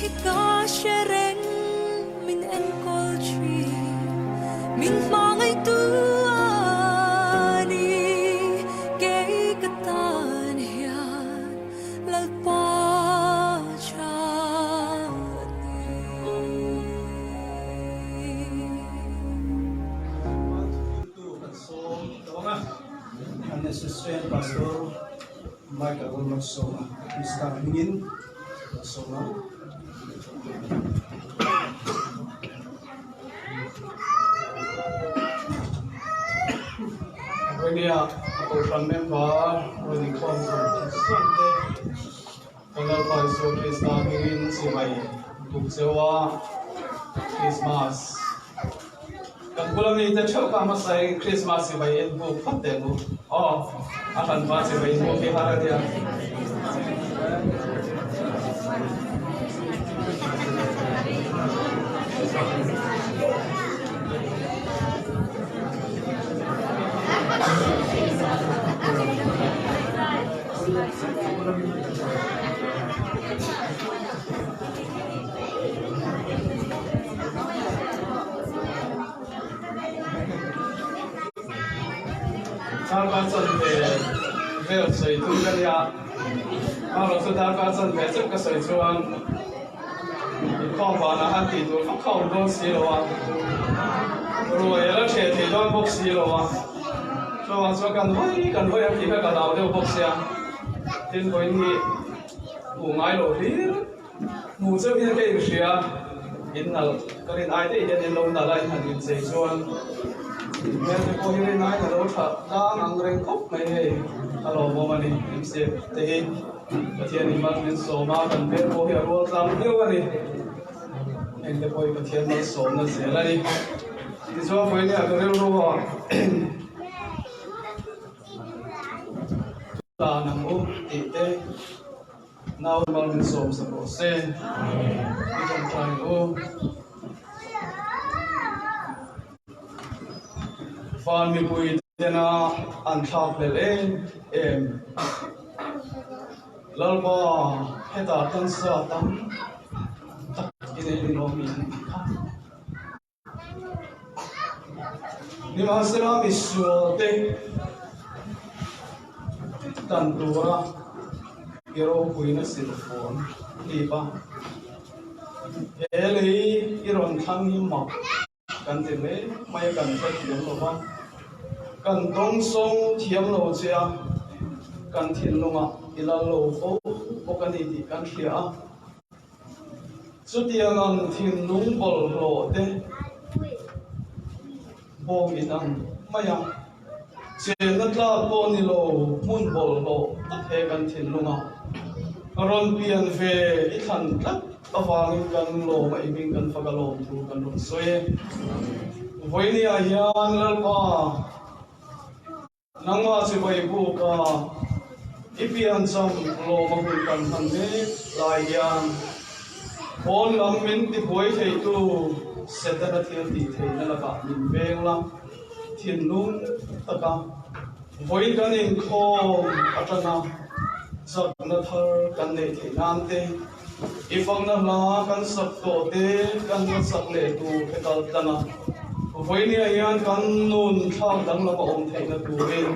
hi ka hre reng min enkawl thin min hmangaihtu a ni kei ka tan hian Lalpa tha ni. An Assistant Pastor Michael Lalmalsawma Krista hmingin ka sawm a. Vawinia Kohhran member rawn inkhawm zawng zawng te kan Lalpa Isua Krista hmingin chibai buk cheu a, Krismas Kan bula mite theuh kha hmasain Krismas chibai in buk phawt teh ang u. Aw, a hranpa chibai in buk hi har a nia. Darkar chanve vel sawi tum ka nia, amaherawh chu darkar chanve chauh ka sawi chuan inkhawm vanah han tih tur vak kha a awm dawn si lo a, ruai a la ṭheh thei dawn bawk si lo a, chuvang chuan kan hawi kan hawi ang tih kha ka hlau deuh bawk sia, tin vawiin hi hmuh ngai loh hlir. Hmuh chauh hian ka inhria, in nalh ka rin ai daih hian in lo nalh a, in han inchei chuan hmel te pawh hi rin aiin a lo tha tlang ang reng khawp mai hei, a lawmawm a ni MCF te hi Pathian in mal min sawm a, kan hmel pawh hi a rual tlang viau a ni, heng te pawh hi Pathian malsawmna zel a ni. Tichuan vawinia ka rilru a dan ang u tih te. Nau mal min sawm sak rawh se, i tawngtai u. Van mipui tena an thlak hlel em em. Lalpa hetah tan sa tam tak i nei rinawm mi an tih kha. Nimahsela misualte tan tura i ropuina silhfawn hlip a, he lei i rawn thlang hi mak kan ti hle mai a, kan hrethiam lo va, kan dawngsawng thiam lo che a, kan thinlungah i lal lo fo bawk a ni tih kan hria a. Chutiang ang thinlung bawlhhlawh te bawm in ang mai a, chenna tlak pawh ni lo hmun bawlhhlawh tak he kan thinlung a rawn pian ve i thlan tlat avangin kan lawm a i hming kan fak a lawm thu kan rawn sawi e. Vawinia hian Lalpa. Nangmah chibai buk a, i piancham lawm a hun kan hman mek lai hian pawn lam min tibuai theitu Setana thil tih theihna lakah min veng la, thinlung taka vawiin kan inkhawm atanga chakna thar kan neih theih nan te, I fakna hla kan sak tawh te kan la sak leh tur te kal tlang a, vawinia hian kan nun thlak danglam a awm theihna turin,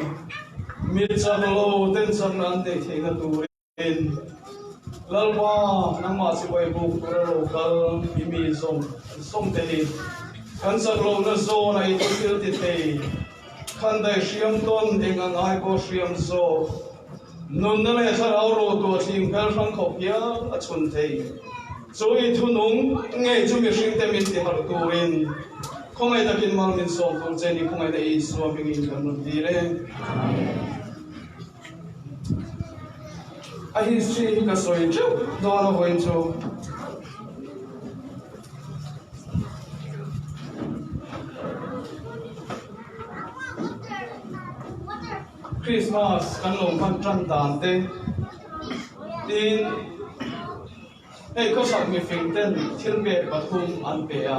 mi chak lo ten chakna an neih theihna turin Lalpa nangmah chibai buk tura lo kal i mi zawng zawng te hi kan chak lohna zawn a i thu thil ti thei khan daih hriam tawn eng ang ai pawh hriam zawk. Nunna leh thlarau rawh tuah thling phel hrang khawp hial a chhun thei. Chu i thunung ngei chu mihringte min ti harh turin khawngaih takin mal min sawm tur che ni khawngaihna Isua hmingin kan rawn dil e. A history hi ka sawi teuh dawn a vawiin chu. Krismas kan lo hman tan dan te tin hei khawsak mifing ten thil pek pathum an pe a,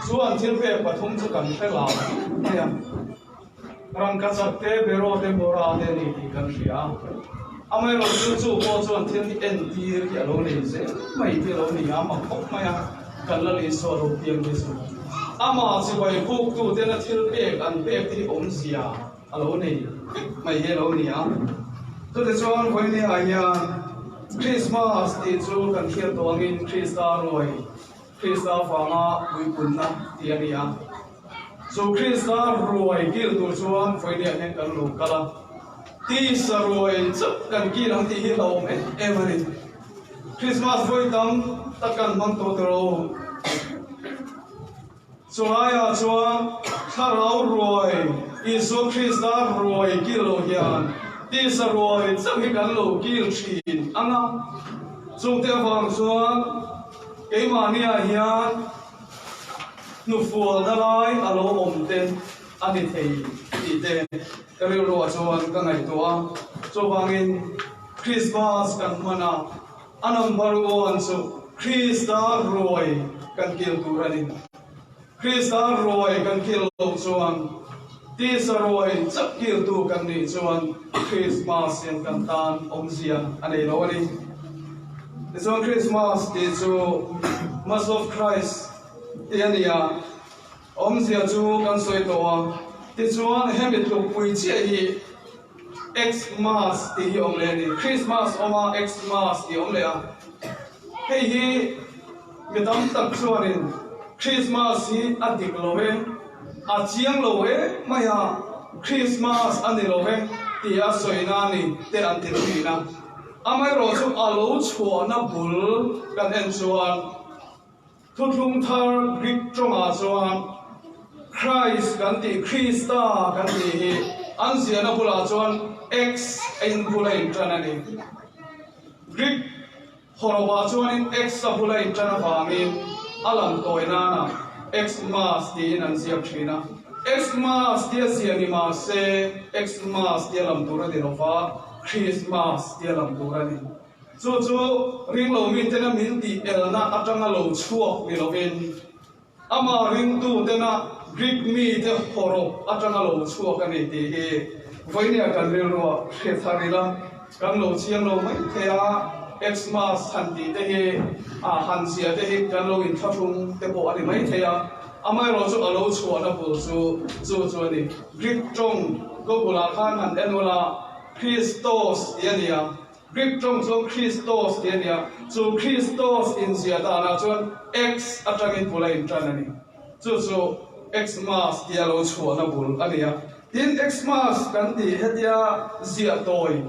chu an thil pek pathum chu kan hre lo mai a, rangkachak te, beraw te, mawra te a ni tih kan hria a. Amaherawhchu chu pawh chuan thil hi entir hi a lo nei zel mai te a lo ni a, mak khawp mai a, kan la Isua lo piang hi chu amah chibai buktu tena thil pek an pek te hi awmzia a lo nei vek mai hi a lo ni a. Chutichuan vawinia hian Krismas tih chu kan hriat tawh angin Krista ruai, Krista vanga puipunna tih a ni a. Chu Krista ruai kil tur chuan vawinia hian kan lo kal a. Tisa ruai chauh kan kil ang tih hi hlauhawm em em a ni. Krismas vawi tam tak kan hmang tawh tawh lo. Chulaiah chuan Thlarau ruai, Isua Krista ruai kil lo hian tisa ruai chauh hi kan lo kil thin ang a. Chungte avang chuan keimahniah hian hnufualna lai a lo awm te a ni thei tih te ka rilruah chuan ka ngaihtuah a. Chuvangin Krismas kan hman a. A number one chu Krista ruai kan kil tur a ni. Krista ruai kan kil loh chuan tisa ruai chauh kiltu kan nih chuan Christmas hian kan tan awmzia a nei lo a ni. Tichuan Christmas tih chu Mass of Christ tih a ni a, awmzia chu kan sawi tawh a. Tichuan hemi tlukpui chiah hi Xmas tih hi awm leh a ni. Christmas awm a, Xmas tih awm leh a. Hei hi mi tam tak chuanin Christmas hi a dik lo e, a chiang lo e mai a, Christmas a ni lo e tih a sawina a ni te an ti thin a. Amaherawh chu a lo chhuahna bul kan en chuan Thuthlung thar Greek tawngah chuan Christ kan tih, Krista kan tih hi an ziahna bulah chuan X a in bul a intan a ni. Greek hawrawpah chuanin X a bul a intan avangin a lang tawi nana Xmas tiin an ziak thin a. Xmas tia ziah ni mah se Xmas tia lam tur a ni lo va, Christmas tia lam tur a ni. Chu chu ringlo mitena min tih elna atanga lo chhuak ni lovin, amah ringtutena Greek mite hawrawp atanga lo chhuak a ni tih hi vawinia kan rilruah hriat thar ila, kan lo chiang lo mai thei a, Xmas han tih te hi, a han zia te hi kan lo inthlahrung te pawh a ni mai thei a, amaherawh chu a lo chhuahna bul chu chu chu a ni. Greek tawng Google-ah khan han en ula, Christos tih a ni a. Greek tawng chuan Christos tih a ni a, chu Christos inziah danah chuan X atangin bul a intan a ni. Chu chu Xmas tia lo chhuahna bul a ni a. Tin, Xmas kan tih hetia ziah tawi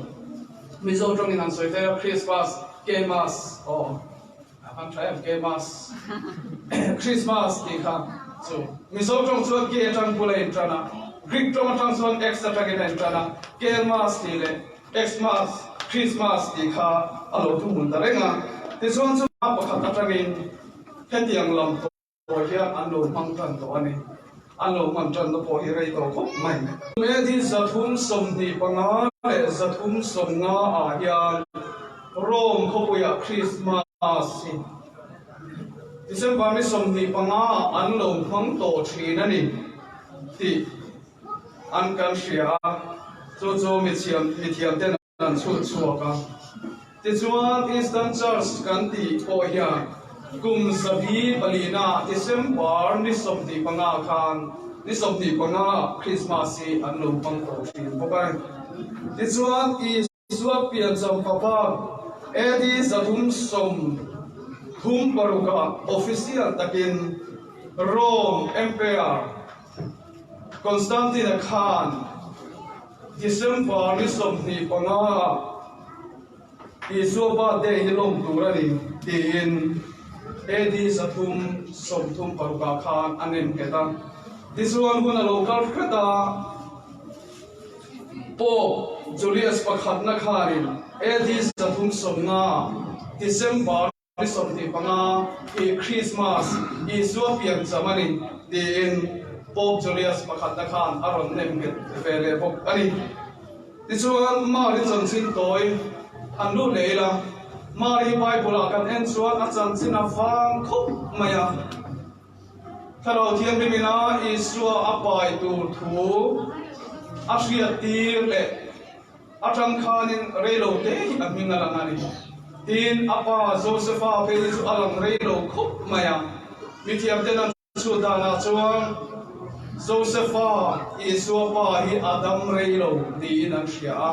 Mizo tawngin han sawi thei a, Christmas, K-mas, aw a han tha em, K-mas, Christmas tih kha chu Mizo tawng chuan K atang bul a intan a, Greek tawng atang chuan X atangin a intan a, K-mas tih leh Xmas, Christmas tih kha a lo thuhmun ta reng a, tichuan chu pakhat atangin hetiang lam pawh hian an lo hmang tan tawh a ni. An lo hman tanna pawh hi rei tawh khawp mai. Medi 325 leh 350 ah hian Rome khawpuiah Christmas hi December ni 25 ah an lo hmang tawh thin a ni tih An kan hria a, chu chu mithiam mithiam ten an chhut chhuak a. Tichuan Eastern Church kan tih pawh hian kum zabi palina December ni 25 khan ni 25 Christmas hi an lo hmang tawh thin bawk a ni. Tichuan Isua piancham fapa AD 336 ah official takin Rome Empire Constantine-a khan December ni 25 ah Isua birthday hi lawm tur a ni tiin AD 336 ah khan a nem nghet a. Tichuan hun a lo kal hret a, Pope Julius pakhatna khanin AD 350 December Ni 25 hi Krismas, Isua piancham a ni, tiin Pope Julius pakhatna khan a rawn nem nghet ve leh bawk a ni. Tichuan, Mari chanchin tawi han lut leh ila, Mari Bible-ah kan en chuan a chanchin a vang khawp mai a. Thlarau Thianghlimina Isua a pai tur thu a hriattir leh. Atang khanin reilo te hi a hming a lang a ni. Tin, a pa Josefa phei hi chu a lang reilo khawp mai a. Mithiam ten an chhut danah chuan Josefa, Isua pa hi a dam reilo niin an hria a.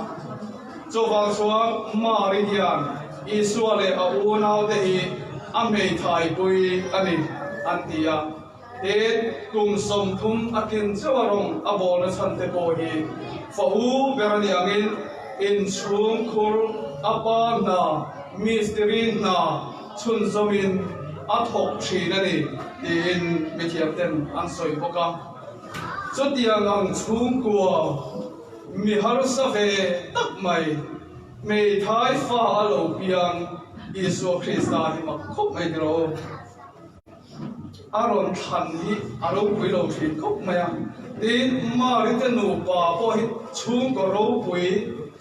Chuvang chuan Mari hian Isua leh a unaute hi a hmeithaipui a ni an ti a. Tin, kum 30 a tlin chauh a rawng a bawlna chhan te pawh hi fa u ber a nih angin inchhung khur a pa hna, mistiri hna chhunzawmin a thawk thin a ni tiin mithiam ten an sawi bawk a. Chutiang ang chhungkua mi harsa ve tak mai hmeithai fa a lo piang Isua Krista hi mak khawp mai tiraw u. A rawn thlan hi a ropui lo thin khawp mai a. Tin, Mari te nupa pawh hi chhungkaw ropui,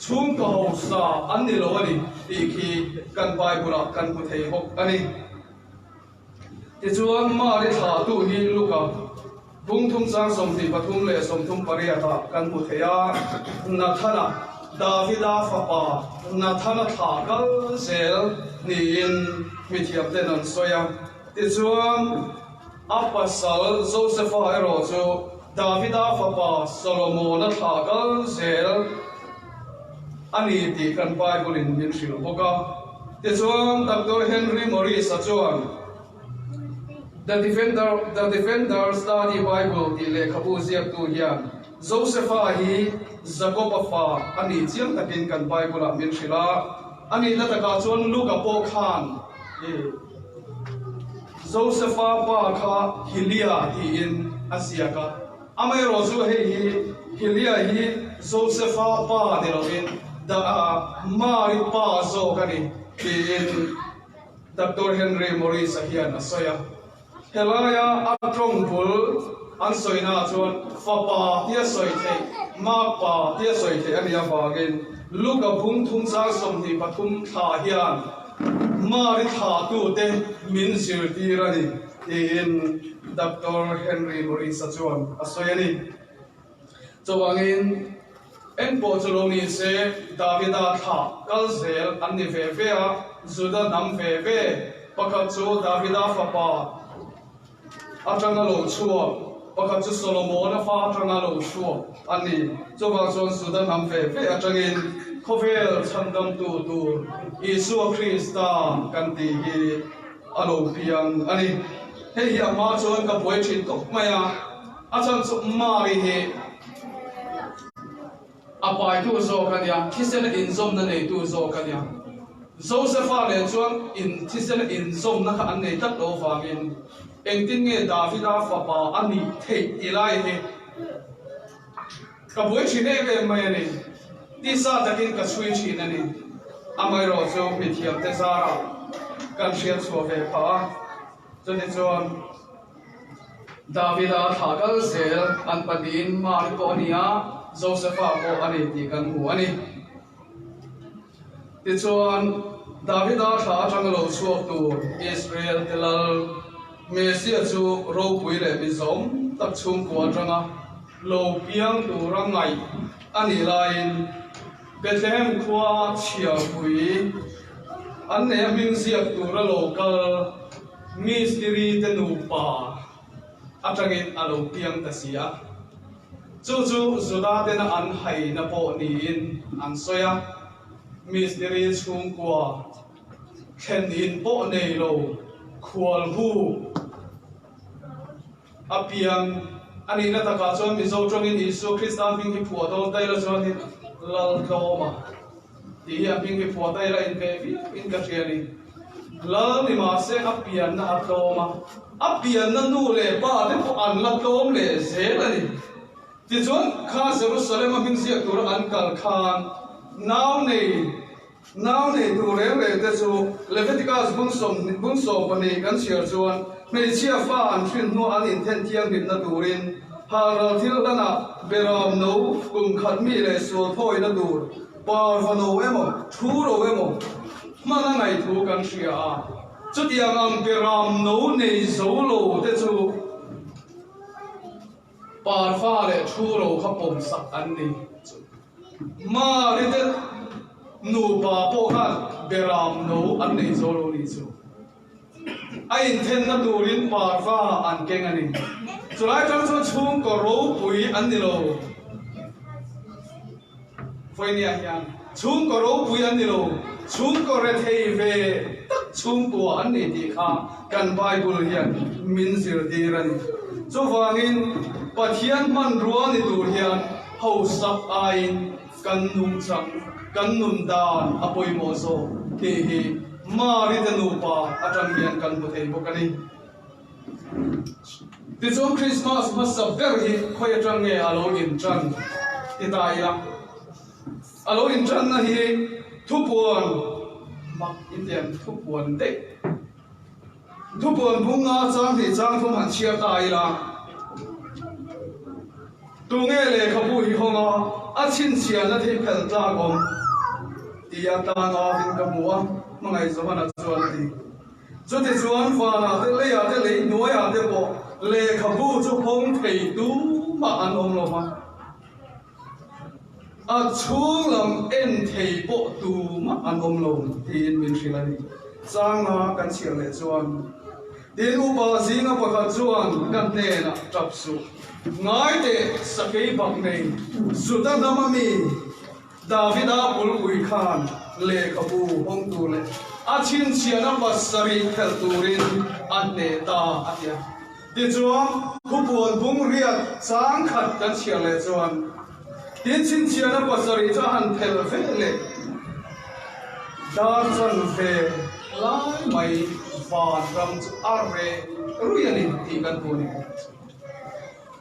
chhungkaw hausa an ni lo a ni tih khi kan Bible-ah kan hmu thei bawk a ni. Tichuan, Mari thlahtu hi Luka bungthum chang 23 leh 38-ah kan hmu thei a, Nathana, Davida fapa Nathana thlah kal zel niin mithiamten an sawi a. Tichuan, a pasal Josefa erawh chu Davida fapa Solomona thlah kal zel a ni tih kan Bible-in min hrilh bawk a. Tichuan, Doctor Henry Morris-a chuan The Defender, The Defender Study Bible tih lehkhabu ziaktu hian Josefa hi Jakoba fa a nih chiang takin kan Bible-ah min hrilh a. A nihna takah chuan Luka pawh khan i. Josefa pa kha Hilia tiin a ziak a, amaherawh chu hei hi Hilia hi Josefa pa ni lovin Mari pa zawk a ni tiin Doctor Henry Morris-a hian a sawi a. Helaia a tawng bul an sawinaah chuan fapa tia sawi theih, makpa tia sawi theih a nih avangin Luka phung thum chang 23 thla hian Mari thlahtute min zirtir a ni, tiin Doctor Henry Morris-a chuan a sawi a ni. Chuvangin, engpawh chu lo ni se, Davida thlah kal zel an ni ve ve a, Juda hnam ve ve pakhat chu Davida fapa atanga lo chhuak, pakhat chu Solomona fa atanga lo chhuak a ni. Chuvang chuan Juda hnam ve ve atangin khawvel chhandamtu tur Isua Krista kan tih hi a lo piang a ni. Hei hi a hma chuan ka buai thin khawp mai a, a chhan chu Mari hi A paitu zawk a nia, thisen inzawmna neitu zawk a nia. Josefa nen chuan in thisen inzawmna kha an nei tlat lo vangin engtin nge Davida fapa a nih theih ti lai hi ka buai thin em em mai a ni. Tisa takin ka chhui thin a ni. Amaherawh chu mithiamte zarah kan hriatchhuah ve phah a, chutichuan. Davida thlah kal zel an pahnihin Mari pawh a ni a, Josefa pawh a ni tih kan hmu a ni. Tichuan, Davida thlah atanga lo chhuak tur Israel te lal Messia chu ropui leh mizawm tak chhungkua atanga lo piang tura ngaih a nih laiin Bethlehem khua chhiarpui an neih a hming ziak tura lo kal Mistiri te nupa atangin a lo piang ta si a, chu chu Juda tena an haina pawh niin an sawi a. Mistiri chhungkua thlen in pawh nei lo khualhu a piang a nihna takah chuan Mizo tawngin Isua Krista hming hi phuah dawn ta ila chuanin Laltlawma Tih hi a hming hi phuah daih la inve viau in ka hria ni. Lal ni mahse a pianna a tlawm a, a pianna nu leh pa te pawh an la tlawm leh zel a ni. Tichuan kha Jerusalem a hming ziak tura an kal khan nau nei nau nei tur reng reng te chu Leviticus bung 12 kan chhiar chuan hmeichhia fa an hrin hnuah an inthen thianghlimna turin halral thil hlanah beram no kum khat mi leh sual thawina tur Parva no emaw, thu ro emaw hman a ngaih thu kan hria a, chutiang ang beram no nei zo lo te chu parva leh thu ro kha pawm sak an ni. Mari te nupa pawh khan beram no an nei zo lo nih chu. A inthenna turin parva an keng a ni. Chulai tang chuan chhungkaw ropui an ni lo. Vawinia hian chhungkaw ropui an ni lo, chhungkaw rethei ve tak chhungkua an ni tih kha kan Bible hian min zirtir a ni. Chuvangin Pathian hmanrua ni tur hian hausak aiin kan nungchang, kan nun dan a pawimawh zawk tih hi Mari te nupa atang hian kan hmu thei bawk a ni. Tichuan Krismas hmasa ber hi khawi atang nge a lo intan ti ta ila, a lo intanna hi thupuan mak intiang thupuan daih, thupuan bunga chang hnih chang thum han chhiar ta ila, tunge lehkhabu hi hawng a, a chhinchhiahna thei phel tlak awm tia tan avin ka hmu a, hmangaih Johana chuan a ti. Chutichuan vanah te, leiah te, lei hnuaiah te pawh lehkhabu chu hawng thei tumah an awm lo va, a chhung lam en thei pawh tumah an awm lo tiin min hrilh a ni. Changa kan chhiar leh chuan, Tin, upa zinga pakhat chuan ka hnenah tap suh, Ngai teh, sakei bak nei, Juda hnama mi, Davida bulpui khan lehkhabu hawng tur leh a chhinchhiahna pasarih phelh turin a hneh ta a ti a. Tichuan, khupuan bung riat chang khat kan chhiar leh chuan tin chhinchhiahna pasarih chu a han phelh vek leh dar chan ve lai mai van ram chu a reh rui a ni tih kan hmu a ni.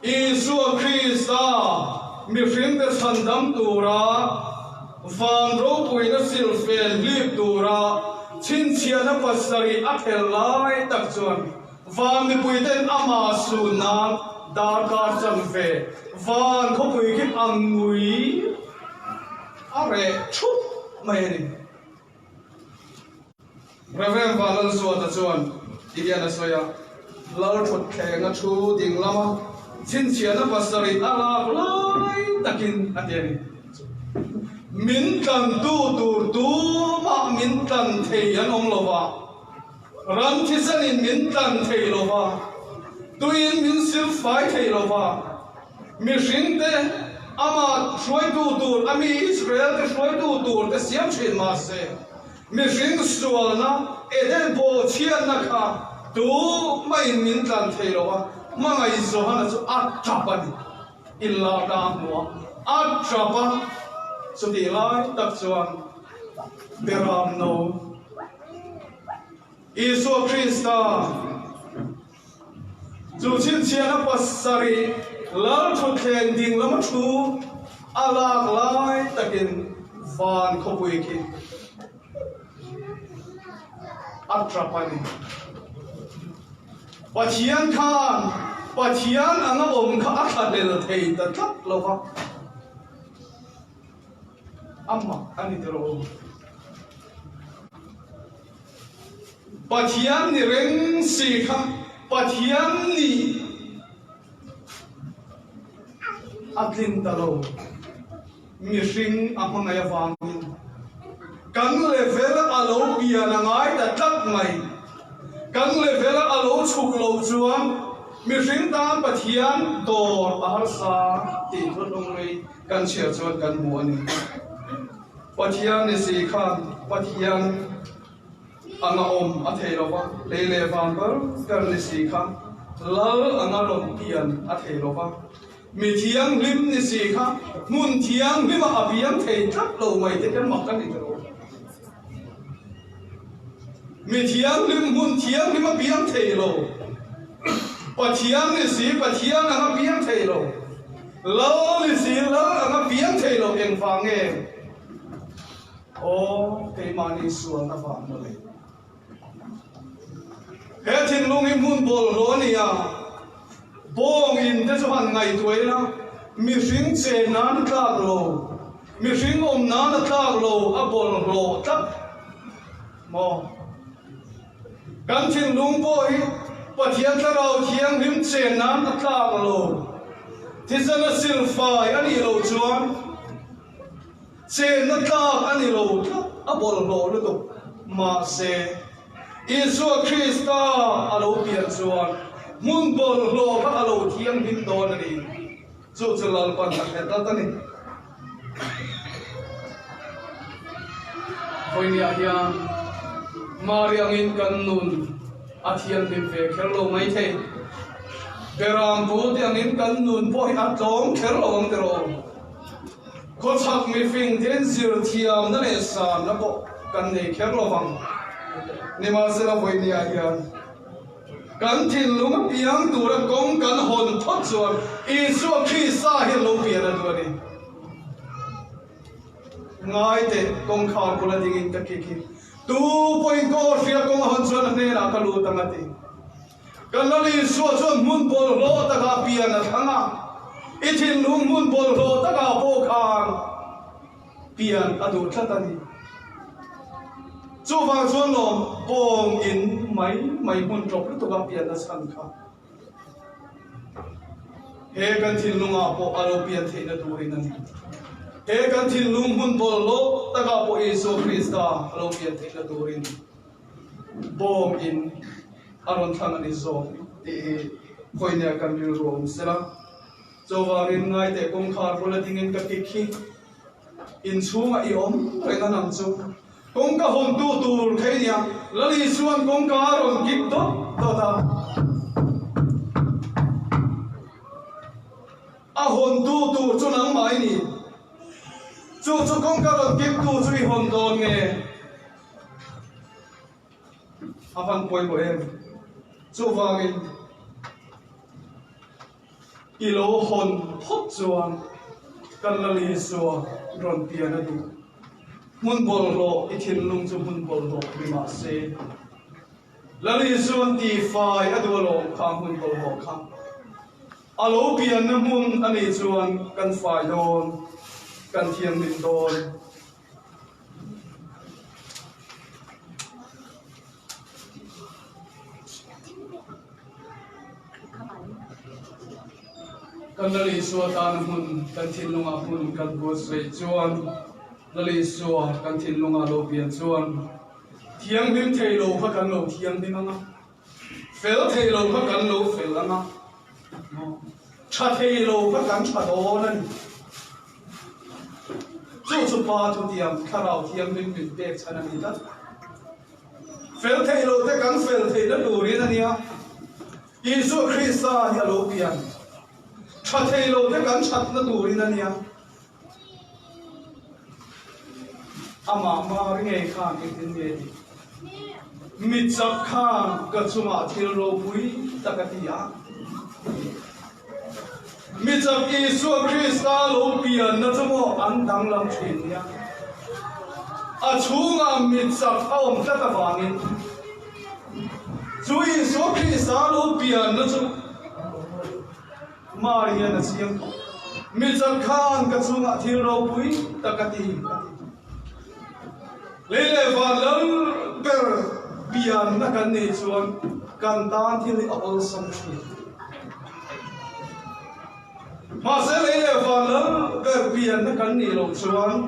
Isua Krista mihringte chhandam tura van ropuina silfen hlip tura chhinchhiahna pasarih a phelh lai tak chuan van mipuiten amah sun nan darkar chanve van khawpui khi a ngui a reh thup mai a ni. Rev. Vanlalzuata chuan ti hian a sawi a, Lalthutthleng a thu ding lama chhinchhiahna pasarih a lak lai takin a ti a ni. Min tlantu tur tumah min tlan thei an awm lo va, ram thisenin min tlan thei lo va, tuiin min silfai thei lo va, Mihringte amah hruaitu tur a mi Israel-te hruaitu tur te siam thin mah se, mihring sualna Eden bawhchhiatna kha tu mahin min tlan thei lo a, hmangaih Johana chu a tap a ni. Inla ta a hmu a, a tap a, chutih lai tak chuan Beram no Isua Krista, Chu chhinchhiahna pasarih lal thutthleng ding lama thu a lak lai takin van khawpui khi a tap a ni. Pathian khan Pathian anga awm kha a thlahlel thei ta tlat lo va, a mak a ni tiraw? Pathian ni reng si kha Pathian nih a tlin ta lo. Mihring a hmangaih avangin kan level a lo pian a ngai ta tlat mai. Kan level a lo chhuk loh chuan mihring tan Pathian dawr a harsa tih thuthlung kan chhiar chuan kan hmu a ni. Pathian ni si khan Pathian anga awm a thei lo va, lei leh van ber ber ni si kha Lal anga rawn pian a thei lo va, mi thianghlim ni si kha hmun thianghlima a piang thei tlat lo mai te hian mak a ni ta lo. Mi thianghlim hmun thianghlim a piang thei lo. Pathian ni si Pathian anga piang thei lo. Lal ni si Lal anga piang thei lo engvang nge? Aw keimahni sualna vang mawle. He thinlung hi hmun bawlhhlawh a ni a, bawng in te chu han ngaihtuah ila, mihring chen nan a tlak lo, mihring awm nan a tlak lo, a bawlhhlawh tlat maw? Kan thinlung pawh hi Pathian Thlarau Thianghlim chen nan a tlak lo, thisen a silfai a nih loh chuan. Chenna tlak a ni lo tlat, a bawlhhlawh lutuk. Mahse, Isua Krista a lo pian chuan hmun bawlhhlawh kha a lo thianghlim dawn a ni. Chu chu Lalpan a hre tlat a ni. Vawinia hian Mari angin kan nun a thianghlim ve kher lo maithei. Berampu te angin kan nun pawh hi a tlawm kher lo ang tiraw? Khawchhak mifing ten zir thiamna leh sanna pawh kan nei kher lo vang. Nimahsela vawinia hian kan thinlung a piang tura kawng kan hawn phawt chuan Isua Krista hi lo pian a duh a ni. Ngai teh kawngkhar bula dingin ka kik hi tu pawhin ka aw hria kawng a hawn chuan a hnenah ka lut ang a ti. Kan Lal Isua chuan hmun bawlhhlawh takah pian a thlang a, i thinlung hmun bawlhhlawh takah pawh khan pian a duh tlat a ni. Chuvang chuan lawm bawng in mai mai hmun ṭawp lutukah pian a chhan kha. He kan thinlungah pawh a lo pian theihna turin a ni. He kan thinlung hmun bawlhhlawh takah pawh Isua Krista a lo pian theihna turin bawng in a rawn thlang a ni zawk tih hi khawihneh kan rilru awm sela. Chuvangin ngaiteh kawngkhar bula dingin ka kik hi inchhungah i awm reng a nang chu kawngka hawntu tur thei nia Lal Isuan kawngka a rawn kik dawt dawt a. A hawntu tur chu nangmah i ni. Chu chu kawngka rawn kiktu chu i hawn dawn nge? A van pawimawh em? Chuvangin i lo hawn phawt chuan kan Lal Isua rawn pian a duh. Hmun bawlhhlawh i thinlung chu hmun bawlhhlawh ni mah se, Lal Isua'n tifai a duh alawm kha hmun bawlhhlawh kha. A lo pianna hmun a nih chuan kan fai dawn, kan thianghlim dawn. Kan Lal Isua tana hmun kan thinlungah hmun kan buatsaih chuan Lal Isua kan thinlungah lo pian chuan thianghlim thei lo kha kan lo thianghlim ang a, fel thei lo kha kan lo fel ang a, tha thei lo kha kan tha dawn a ni. Chu chu Pa thutiam Thlarau Thianghlim min pek chhan a ni tlat. Fel theih loh te kan fel theihna turin a nia. Isua Krista hi a lo pian. Tha thei lo te kan thatna turin a nia. Amah Mari ngei khan engtin nge tih? Mi chak khan ka chungah thil ropui tak a ti a. Mi chak Isua Krista lo pianna chu maw an danglam thin nia. A chhungah mi chak a awm tlat avangin chu Isua Krista lo pianna chu Mari hian a chiang khawp. Mi chak khan ka chungah thil ropui tak a ti a ti. Lei leh van lal ber pianna kan nih chuan kan tan thil hi a awlsam thin. Mahse lei leh van lal ber pianna kan nih loh chuan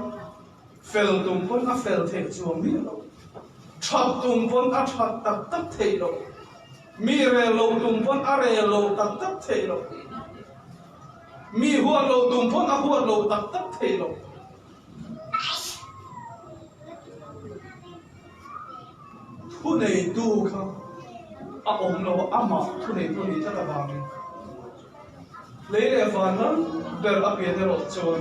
fel tum pawn a fel theih chuang miah lo. That tum pawn a that tak tak theih loh. Mi rel loh tum pawn a rel loh tak tak theih loh. Mi huat loh tum pawn a huat loh tak tak theih loh. Thuneitu kha a awm lo a, amah thuneitu a nih tlat avangin lei leh van lam ber a pian erawh chuan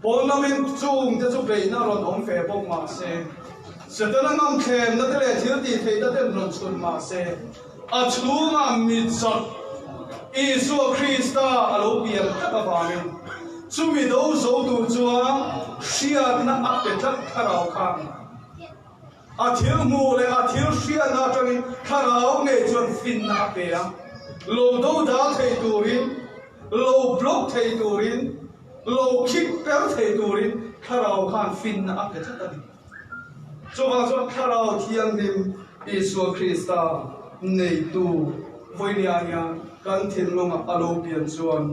pawn lamin chung te chu beihna rawn awm ve bawk mah se, Setana ngamthlemna te leh thil tih theihna ten rawn chhun mah se, a chhungah mit chak Isua Krista a lo pian tlat avangin chumi do zo tur chuan hriatna a pe tlat thlarau khan a thil hmuh leh a thil hriatna atangin thlarau ngei chuan finna a pe a, lo do dal thei turin, lo block thei turin, lo khik per thei turin thlarau khan finna a pe tlat a ni. Chuvang chuan Thlarau Thianghlim Isua Krista neitu vawinia hian kan thinlungah a lo pian chuan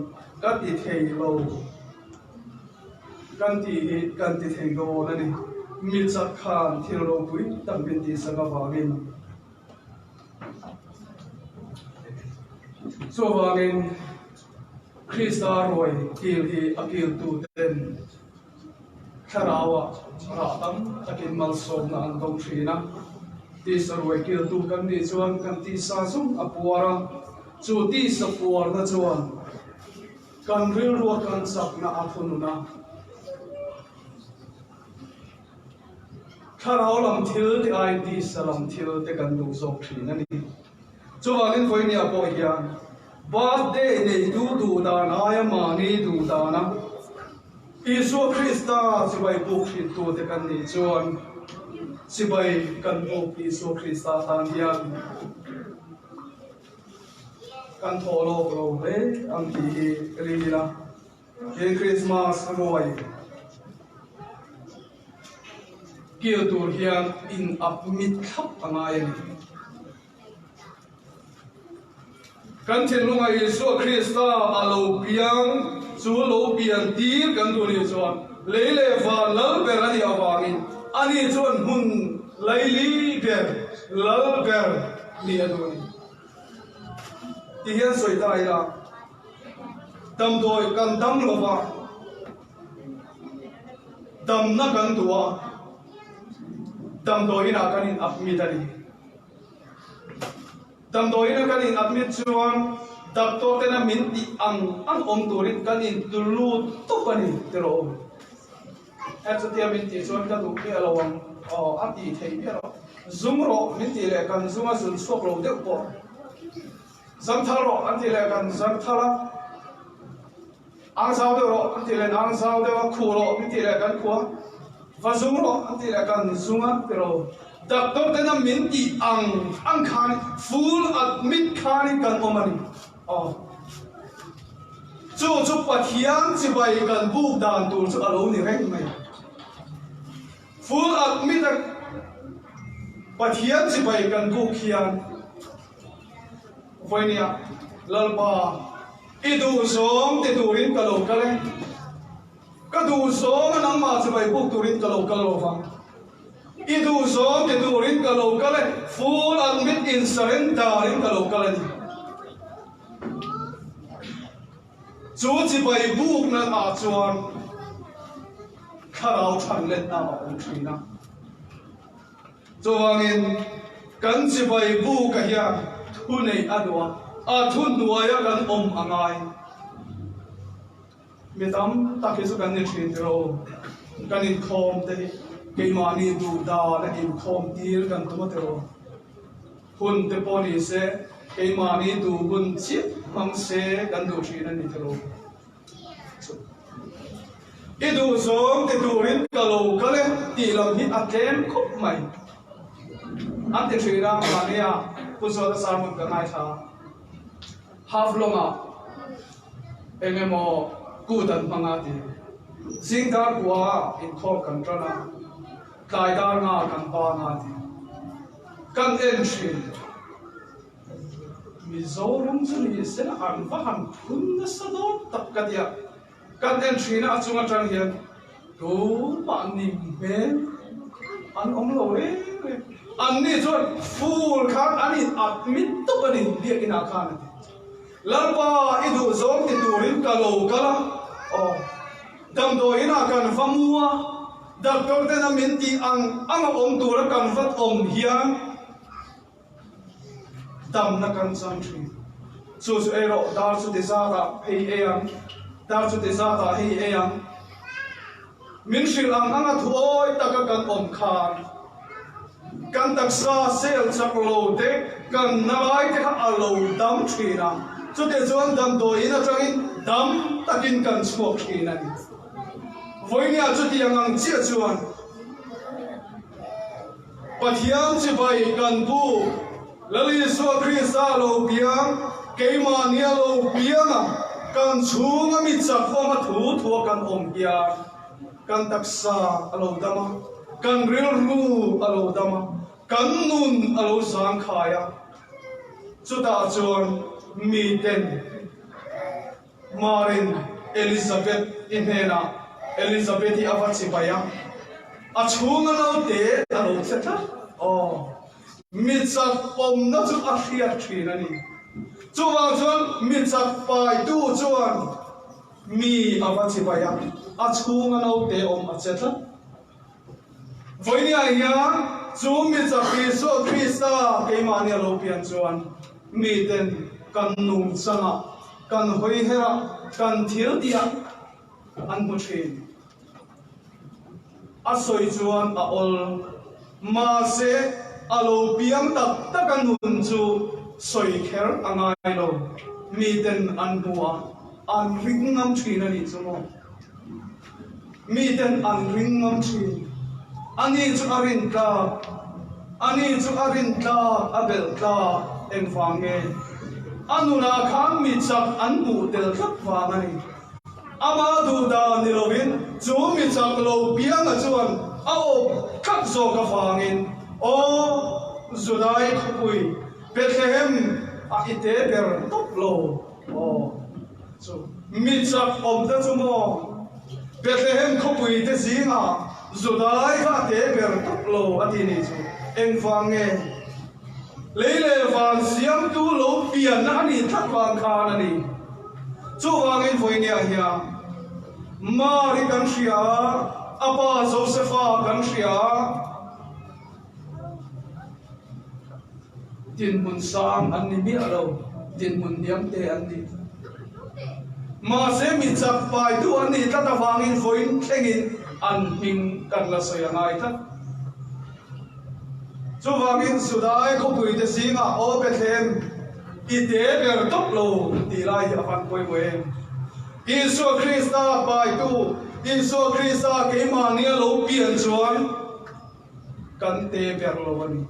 ka ti thei lo. Kan tih hi kan ti thei dawn a ni. Mi chak khan thil ropui tak min tihsak avangin. Chuvangin Krista ruai kil hi a kiltu ten thlarauah rah tam takin malsawmna an dawng thin a. Tisa ruai kiltu kan nih chuan kan tisa zawng a puar a, chu tisa puarna chuan Kan rilrua kan chakna a thunun a, thlarau lam thil te aiin tisa lam thil te kan duh zawk thin a ni. Chuvangin vawinia pawh hian birthday neitu duh dan aia mahni duh dana Isua Krista chibai buk hrittute kan nih chuan chibai kan buk Isua Krista tan hian Kan thawh lawk lo hle ang tih hi ka ring ila, he Krismas ruai kil tur hian in up mit thlap a ngai a ni. Kan thinlunga Isua Krista a lo piang chu lo pian tir kan duh nih chuan lei leh van lal ber a nih avangin ani chuan hmun laili ber lal ber nih a duh a ni. Ti hian sawi ta ila, damdawi kan dam lo va, damna kan duh a, damdawi inah kan in admit a ni. Damdawi ina kan in admit chuan doctor tena min tih ang ang awm turin kan in tulu tawp a ni tiraw aw. He chutia min tih chuan ka duh miah lo ang aw a tih theih miah lo. Zum rawh min tih leh kan zum a zun chhuak lo deuh pawh. Zam thal rawh an tih leh kan zam thal a, ang zau deuh rawh an tih leh ang zau deuh a, khuh rawh min tih leh kan khuh a, va zum rawh an tih leh kan zum a ti lo. Doctor tena min tih ang ang khan full admit khanin kan awm a ni aw. Chu chu Pathian chibai kan buk dan tur chu a lo ni reng mai. Full admit a Pathian chibai kan buk hian vawinia Lalpa i duhzawng ti turin ka lo kal e, ka duhzawng a nangmah chibai buk turin ka lo kal lo vang, i duhzawng ti turin ka lo kal e, full admit in surrender in ka lo kal a ni. Chu chibai bukna ah chuan thlarau than letna a awm thin a. Chuvangin kan chibai buka hian thu neih a duh a, a thu hnuaia kan awm a ngai. Mi tam tak hi chu kan ni thin tiraw aw, kan inkhawm te hi keimahni duh dan a inkhawm tir kan tum a tiraw. Hun te pawh ni se, keimahni duh hun chiah hmang se kan duh thin a ni thelo. I duh zawng ti turin ka lo kal e tih lam hi a tlem khawp mai. An ti thin a, mahnia Pu Zuata sermon ka ngaithla a, half lawngah eng emaw kut an hmang a ti. Zing dar kua inkhawm kan tan a. Tlai dar nga kan pa nga ti kan en thin. Mizoram chu ni se an va han phun nasa dawn tak ka tia. Kan en thin a a chung atang hian tumah ning hmel an awm lo reng reng. An ni chuan full khan an in admit tawp a ni biakinn ah khan a ti. Lalpa i duh zawng ti turin ka lo kal a aw. Damdawiin ah kan va mu a, doctor ten a min tih ang ang a awm tura kan vat awm hian damna kan chang thin. Chu chu ei rawh, dar chu ti zat ah hei ei ang, dar chu ti zat ah hei ei ang. Min hrilh ang ang a thuawi taka kan awm khan kan taksa cell chak lo te kan na lai te kha a lo dam thin a, chutih chuan damdawiin atangin dam takin kan chhuak thin a ni. Vawinia chutiang ang chiah chuan Pathian chibai kan bu Lal Isua Krista lo piang, keimahnia lo piang a, kan chhunga mi chak awm a thu thua kan awm hian kan taksa a lo dam a, kan rilru a lo dam a, kan nun a lo zangkhai a, chutah chuan miten Marin Elizabeth i hnenah. Elizabeth-i a va chibai a, a chhunga naute a lo che tlat. Aw, mi chak awmna chu a hriat thin a ni. Chuvang chuan mi chak paitu chuan mi a va chibai a, a chhunga naute awm a che tlat. Vawinia hian chu mi chak Isua Krista keimahni a lo pian chuan miten kan nungchangah, kan hawiherah, kan thiltihah an hmu thin. A sawi chuan a awl. Mahse, a lo piang tak tak a nun chu sawi kher a ngai lo. Miten an hmu a, an ring ngam thin a nih chu maw? Miten an ring ngam thin. Ani chu a rin tlak, ani chu a rin tlak, a belh tlak engvang nge? A nunah khan mi chak an hmuh tel tlat vang a ni. Ama duh dan ni lovin chu mi chak lo pianga chuan a awp tlat zawk avangin, Aw Judai khawpui, Bethlehem a i te ber tawp lo. Aw, chu mi chak awm te chu maw? Bethlehem khawpui te zingah Judai kha a te ber tawp lo a ti nih chu. Engvang nge? Lei leh van siamtu lo pianna a nih tlat vang khan a ni. Chuvangin vawinia hian Mari kan hria a, a pa Josefa kan hria a, Dinhmun sang an ni miah lo, dinhmun hniam te an ni. Mahse mi chak paitu an nih tlat avangin vawiin thlengin an hming kan la sawi a ngai tlat. Chuvangin Sudai khawpuite zingah aw Bethlehem i te ber tawp lo tih lai hi a van pawimawh em? Isua Krista paitu, Isua Krista keimahnia lo pian chuan, Kan te ber lo a ni.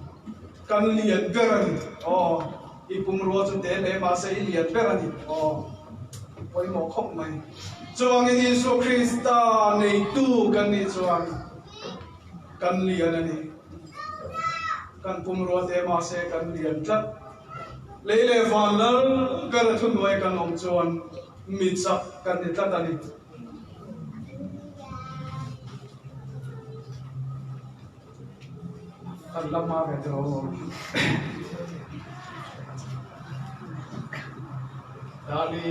Kan lian ber a ni. Aw, i pumrua chu te hle mahse i lian ber a ni. Aw, pawimawh khawp mai. Chuvangin Isua Krista neitu kan nih chuan kan lian a ni. Kan pumrua te mahse kan lian tlat. Lei leh van lal ber a thuhnuai kan awm chuan mi chak kan ni tlat a ni. Kan la hma ve tawh aw. Dali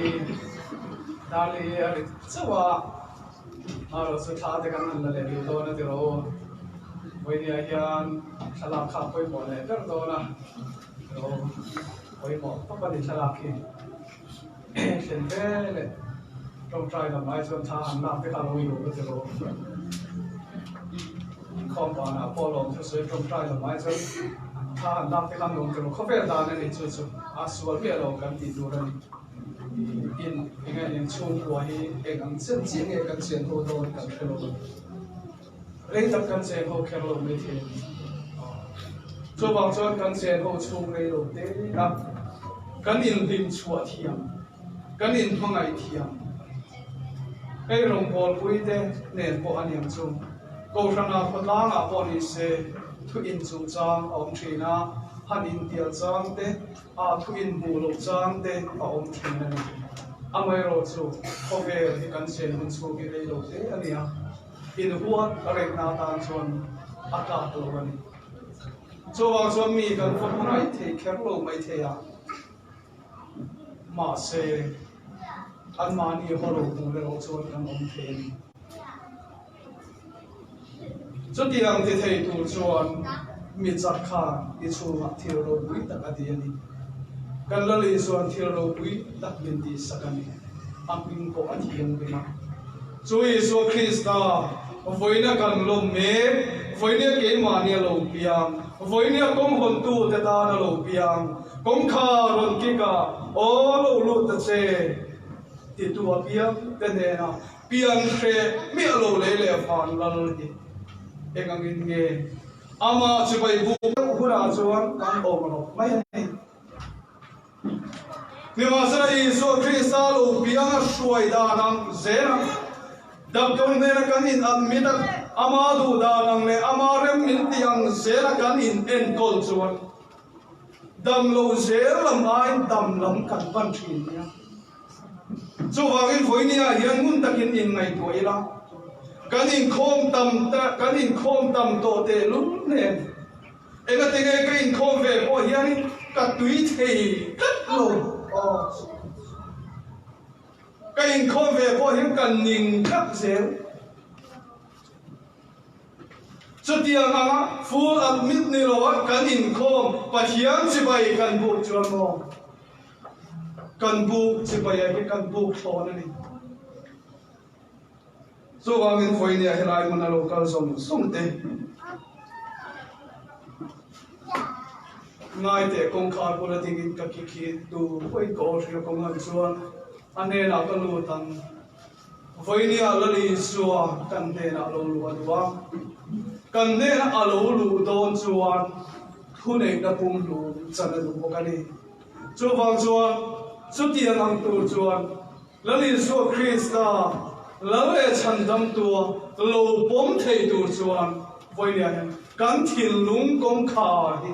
Dali a ri chauh a, amaherawh chu thla te kan han la leh duh dawn a ti rawh aw. Vawinia hian thlalak kha a pawimawh leh ber dawn a, pawimawh tawp a ni thlalak hi. Thlen ve leh tawngtai lam ai chuan thla han lak te kha lo ilo ka ti rawh. Inkhawm banah pawh lawm thu sawi tawngtai lam ai chuan thla han lak te kha nuam ti rawh. Khawvel dan a ni chu chu a sual miah lo kan tih tur a ni. In eng nge in chhungkua hi eng ang chiah chiah nge kan chen ho dawn kan hre lo a ni. Rei tak kan chen ho kher lo mai thei a ni. Chuvang chuan kan chen ho chhung rei lo te a, kan inhlim chhuah thiam, kan inhmangaih thiam. Hei rawngbawlpui te nen pawh a niang chu. Kohhrana khawtlangah pawh ni se thu inchungchang a awm thin a, han intial chang te, a thu inhmuh loh chang te a awm thin a ni. Amaherawhchu khawvel hi kan chen hun chhung hi rei lo te a ni a. Inhuat a rengna atan chuan a tlak lo a ni. Chuvang chuan mi kan va hmangaih thei kher lo mai thei a, mahse anmahni haw lo hmuh erawh chuan kan awm thei a ni. Chutiang ti thei tur chuan mi chak khan i chhungah thil ropui tak a ti a ni. Kan Lal Isuan thil ropui tak min tihsak a ni. A hming pawh a thianghlim a. Chu Isua Krista, vawiina kan lawm mek, vawinia keimahni a lo piang, vawinia kawng hawntute tan a lo piang, kawngkhar rawn kik a, Aw lo lut ta che, titu a piang te hnena pian hreh miah lo lei leh van lal hi eng angin nge amah chibai buk deuh hunah chuan kan awm rawh mai a ni. Nimahsela Isua Krista lo piang a hruai dan ang zel ang. Doctor hnena kan in admit a, ama duh dan ang leh ama rem min tih ang zela kan in enkawl chuan dam lo zel lam aiin dam lam kan pan thin nia. Chuvangin vawinia hian ngun takin inngaihtuah ila. Kan inkhawm tam ta, kan inkhawm tam tawh tehlul nen. Engatinge ka inkhawm ve pawh hianin ka tui thei tlat lo. Aw. Ka inkhawm ve pawh hian ka ning tlat zel. Chutiang anga full admit ni lo a kan inkhawm Pathian chibai kan buk chuan maw? Kan buk chibai ah hi kan buk thlawn a ni. Chuvangin vawinia helai hmun a lo kal zawng zawng te ngai teh kawngkhar bula dingin ka ki khi tu pawhin ka aw hria kawng ang chuan a hnenah ka lut ang. Vawinia Lali Isua kan hnenah a lo luh a duh a, kan hnena a lo luh dawn chuan thuneihna pumhlum chan a duh bawk a ni. Chuvang chuan chutiang ang tur chuan Lal Isua Krista Lal leh Chhandamtua lo pawm thei tur chuan vawinia hian kan thinlung kawngkhar hi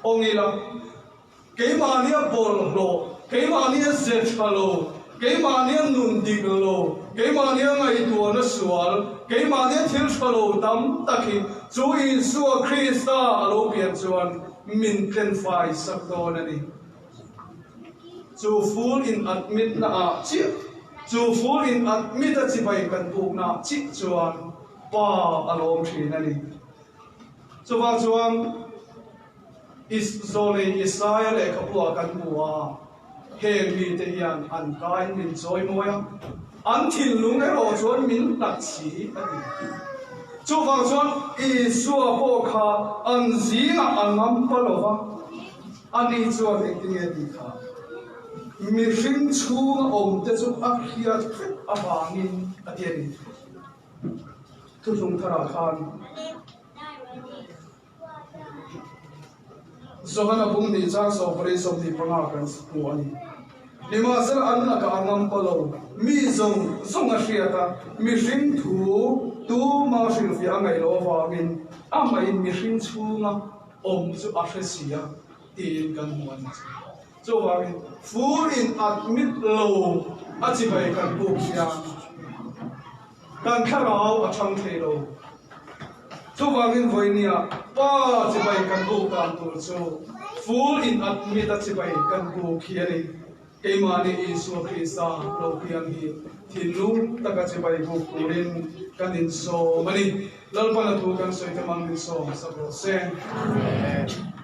awng ila, keimahnia bawlhhlawh, keimahnia ze tha lo, keimahnia nun dik lo, keimahnia ngaihtuahna sual, keimahnia thil tha lo tam tak hi chu Isua Krista a lo pian chuan min tlenfai sak dawn a ni. Chu full in admit na ah chiah, chu full in admit a chibai kan buk na ah chiah chuan pa a lawm thin a ni. Chuvang chuan Is Zawlei Isaia lehkhabu ah kan hmu a, heng mite hian an kain min chawi mawi a, an thinlung erawh chuan min hlat si a ti. Chuvang chuan Isua pawh kha an zingah a ngam pa lo va. Ani chuan engtinge tih kha? Mihring chhunga awmte chu a hriat vek avangin a ti a ni. Thuthlung tharah khan Johana bung nih chang sawmpali 25 kan hmu a ni. Nimahsela an lakah a ngam pa lo. Mi zawng zawng a hriat a, mihring thu tuma hrilhfiah a ngaih loh avangin amahin mihring chhunga awm chu a hre si a tiin kan hmu a ni chu. Chuvangin fur in admit lo a chibai kan buk hian kan thlarau a thang thei lo. Chuvangin vawinia pa chibai kan buk dan tur chu fur in admit a chibai kan buk hi a ni. Keimahni Isua Krista lo piang hi thinlung taka chibai buk turin kan insawm a ni. Lalpan a thu kan sawi te mang min sawm sak rawh se. Amen.